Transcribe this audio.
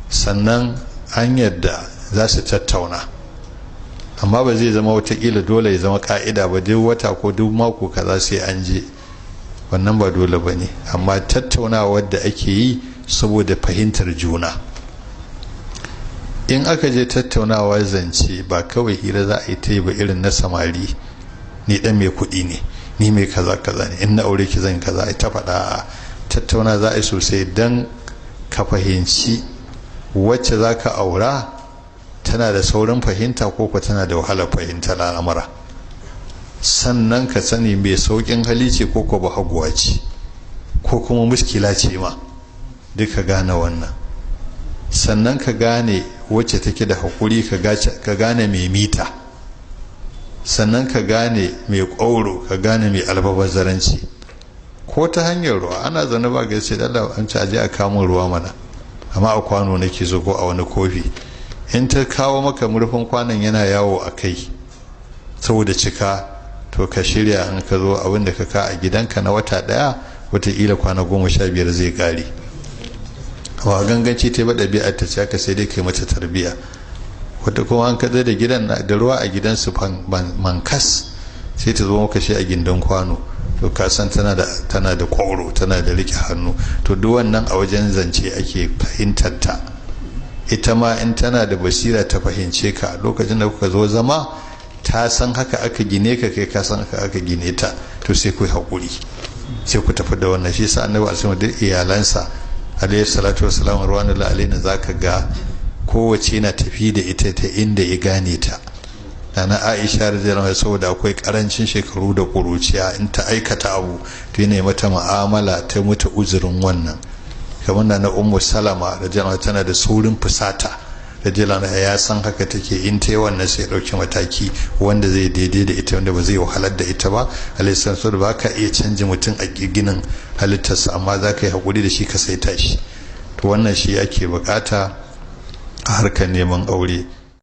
Sannan an yadda za su tattauna, amma ba zai zama watakila dole ya zama ka'ida ba, duk wata ko duk mako kaza sai an je, wannan ba dole ba ne. Amma tattaunawa da ake yi saboda fahimtar juna, in aka je tattaunawa zance ba kawai hira za a yi ta yi ba irin na samari, ni dan mai kuɗi ne, ni mai kaza kaza ne, in na aure ki zan kaza, ai ta faɗa. Tattauna za a yi sosai don ka fahimci wacce za ka aura tana da saurin fahimta ko ko tana da wahalar fahimtar al'amura. Sannan ka sani mai sauƙin hali ce ko ko bahaguwa ce ko kuma muskila ce ma, duka gane wannan. Sannan ka gane wacce take da haƙuri, ka gane mai mita, sannan ka gane mai ƙwauro, ka gane mai albabazaranci. Ko ta hanyar ruwa ana zaune ba gaske da Allah an ci aje a kamun ruwa mana, amma a kwano nake so ko a wani kofi. In ta kawo maka murfin kwanon yana yawo a kai saboda cika, to ka shirya in ka zo abin da ka ka a gidanka na wata daya wataƙila kwana 15 zai ƙare. Amma ganganci ta yi ɗabi'ar ta ce haka, sai dai kai mata tarbiyya. Wata kuma an kaɗai da gidan da ruwa a gidansu mankas, sai ta zo maka shi a gindin kwano, to ka san tana da ƙwauro, tana da riƙe hannu. To duk wannan a wajen zance ake fahimtar ta. Ita ma in tana da basira ta fahimce ka lokacin da kuka zo zama, ta san haka aka gine ka, kai ka san haka aka gine ta, to sai ku haƙuri, sai ku tafi da wannan. Shi sa Annabi alaihi duk iyalansa alayhi salatu wassalam ruwanullahi alaihi zaka ga kowace na tafi da ita ta inda ya gane ta. Nana Aisha radiyallahu anha saboda akwai karancin shekaru da kuruciya, in ta aikata abu to yana mata mu'amala ta mata uzurin wannan. Kamar na Ummu Salama radiyallahu anha tana da saurin fusata, radiyallahu anha ya san haka take, in ta yi wannan sai ya dauki mataki wanda zai daidai da ita, wanda ba zai wahalar da ita ba. Alayhi salatu ba ka iya canji mutum a ginin halittarsa, amma za ka yi hakuri da shi ka saita shi. To wannan shi ake bukata a harkar neman aure.